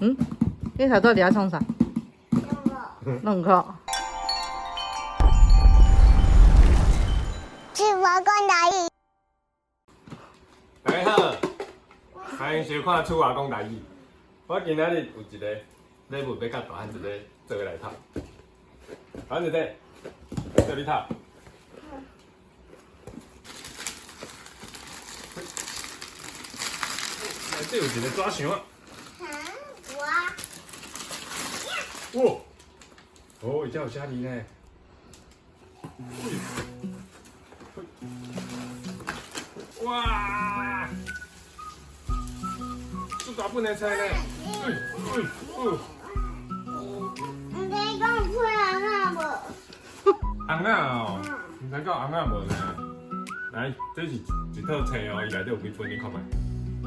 嗯，你頭拄佇遐創啥？弄個。是我講台語。大家好，歡迎收看《厝外講台語》。我今仔日有一个禮物欲佮大漢一个做伙來讀。大漢姐姐，做你讀。內底有一个紙箱啊。我。哇！哦，伊遮有寫字呢。哇！這大本的冊呢？哎哎哦！毋知講配紅仔無？紅仔哦，毋知講紅仔無呢？來，這是一套冊哦，伊內底有幾本？你看覓？一、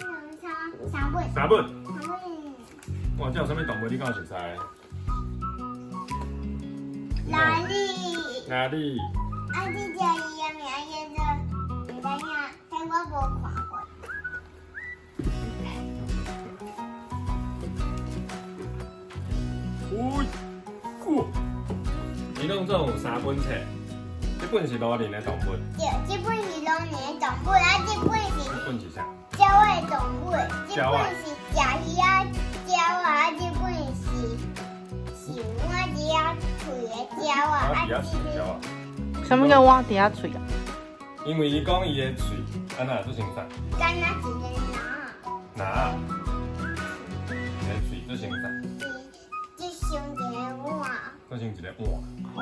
兩、三，三本。三本。三本。哇，這有啥物動物？你敢有熟似？哪裡？哪裡？啊，這隻伊的名叫做，毋知影，這我無看過。哦，哦，伊攏總有三本冊，這本是老年的動物。對，這本是老年的動物，啊，這本是。這本是啥？鳥的動物，這本是食魚仔鳥仔，啊，這本是是碗仔喙的鳥仔，啊，這啥物叫碗仔喙啊？因為伊講伊的喙按怎做成啥？敢若一个篮。籃。伊的喙做成啥？就像一个碗。做成一个碗。哦。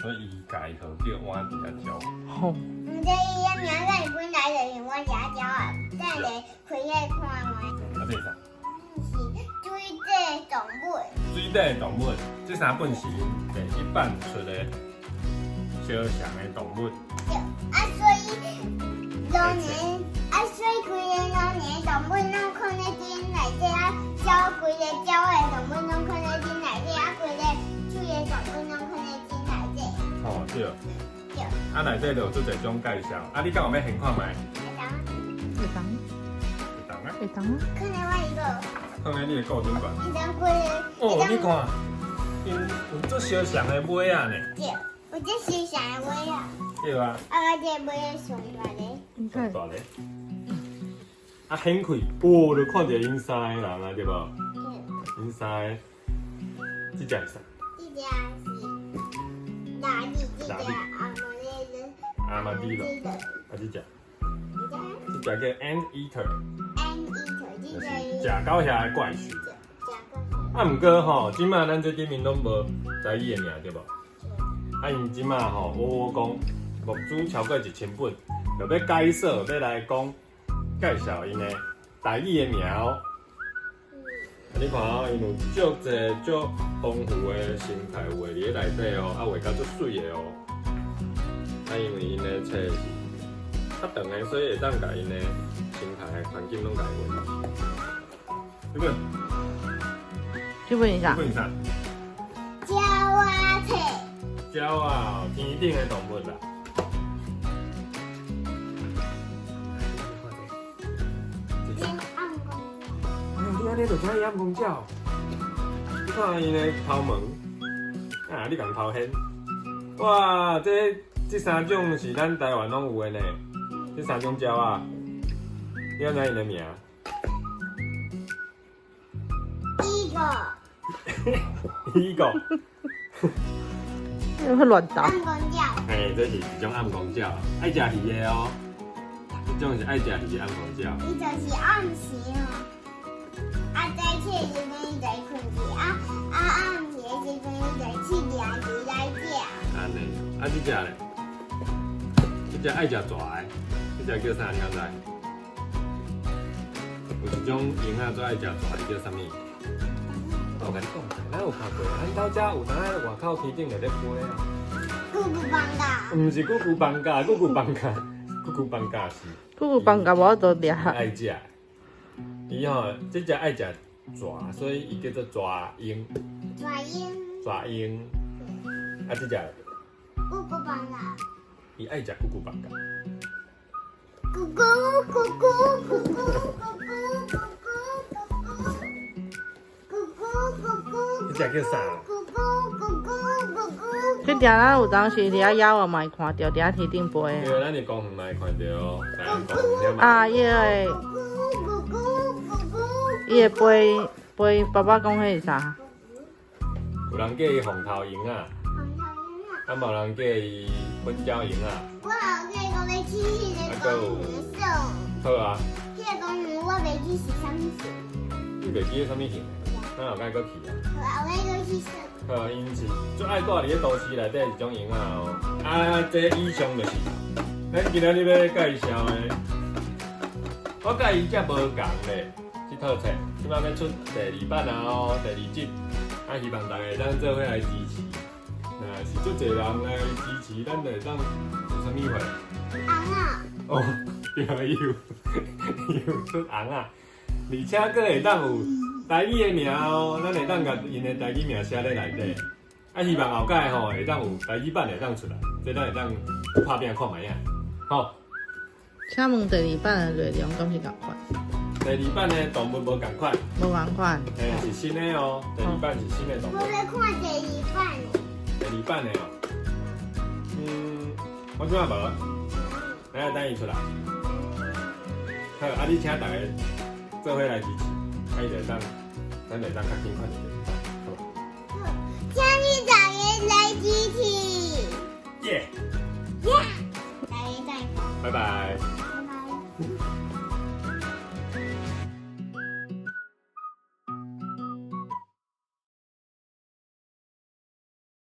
所以伊家號叫碗仔鳥。吼。毋知伊的名字本來就是碗仔鳥仔，等下開來看覓。啊，這是啥？是水底動物。水底動物，這三本是𪜶第一版出的相像的動物。對，啊，所以老年，啊，所以規個老年動物攏囥咧陣內底，啊，鳥規个鳥的動物攏囥咧陣內底，啊，規个水的動物攏囥咧陣內底。吼，對。對。啊，內底就有足濟種介紹，啊，你敢有欲先看覓？會當。會當。會當啊。會當啊。可能我一個。放佇你的顧頂懸。伊當規個。哦，你看，𪜶有足相像的尾仔呢。對，有足相像的尾仔。對啊。啊，我這個尾仔上大个。上大个。啊，显開，哦，就看著𪜶三个人啊，對無？對。𪜶三个，這隻是啥？這隻是哪裡？這隻阿瑪尼羅。阿瑪迪羅。啊，這隻。這隻叫 Ant Eater。 Ant Eater，這隻。食狗蟻的怪獸。啊，毋過吼，這擺咱這頂面攏無台語的名，對無？啊，𪜶這擺吼，我講募資超過1000本，就欲解鎖，欲來講介紹𪜶的台語的名哦。啊，你看哦，𪜶有足濟足豐富的生態畫佇咧內底哦，啊畫甲足媠的哦。啊，因為𪜶的冊是較長的，所以會當共𪜶的生態的環境攏共伊畫。這本。這本是啥？這本是啥？鳥仔冊。鳥仔，天頂的動物啦。你按呢就知伊暗公鳥。你看𪜶的頭毛，啊，你共頭掀。哇，這這三種是咱台灣攏有的呢。這三種鳥仔，你敢知𪜶的名？一個。一個。你會亂答。暗公鳥。嘿，這是一種暗公鳥，愛食魚的哦。這種是愛食魚的暗公鳥。伊就是暗時哦，啊早起的時陣伊就會睏去，啊啊暗時的時陣伊就去掠魚來食。按呢，啊這隻咧，這隻愛食蛇的，這隻叫啥？你敢知？有一種鷹仔最愛食蛇的，叫啥物？我共你講，咱有拍過，咱兜遮有當在外口天頂就咧飛啊。咕咕放假。毋是咕咕放假，咕咕放假，咕咕放假是。咕咕放假無法度掠。愛食，伊吼，這隻愛食蛇，所以伊叫做蛇鷹。蛇鷹。蛇鷹。啊，這隻。咕咕放假。伊愛食咕咕放假。咕咕咕咕咕咕咕咕咕咕咕。這叫啥？咕咕咕咕咕咕。去定咱有當時佇遐野外嘛會看著，佇遐天頂飛。對，咱佇公園嘛會看著，台南公園。啊，伊個咕咕咕咕咕。伊會飛飛，爸爸講彼是啥？有人叫伊鳳頭鷹啊，啊嘛有人叫伊粉鳥鷹啊。我後日講欲去彼个公園耍。好啊。彼个公園我袂記是啥物型。你袂記得啥物型？咱後蓋閣去啊。後蓋閣去耍。好，𪜶是最愛蹛佇咧都市內底一種鷹仔哦。啊，這以上就是咱今仔日欲介紹的。我佮伊遮無仝咧，這套冊這擺欲出第二版啊哦，第二集。啊，希望大家會當做伙來支持。若是足濟人來支持，咱就會當有啥物貨？尪仔。哦，對，有有出尪仔，而且閣會當有台語的名哦，咱會當共𪜶的台語名寫咧內底。啊，希望後蓋吼會當有台語版會當出來，這咱會當拍拚看覓仔，吼。請問第二版的內容敢是仝款？第二版的動物無仝款。無仝款。嘿，是新的哦。第二版是新的動物。我欲看第二版的。第二版的哦。我這擺無，等下等伊出來。好，啊，你請大家做伙來支持，啊，伊就會當，咱就會當較緊看著第二版，好無？請你大家來支持。耶！耶！大家再見。拜拜。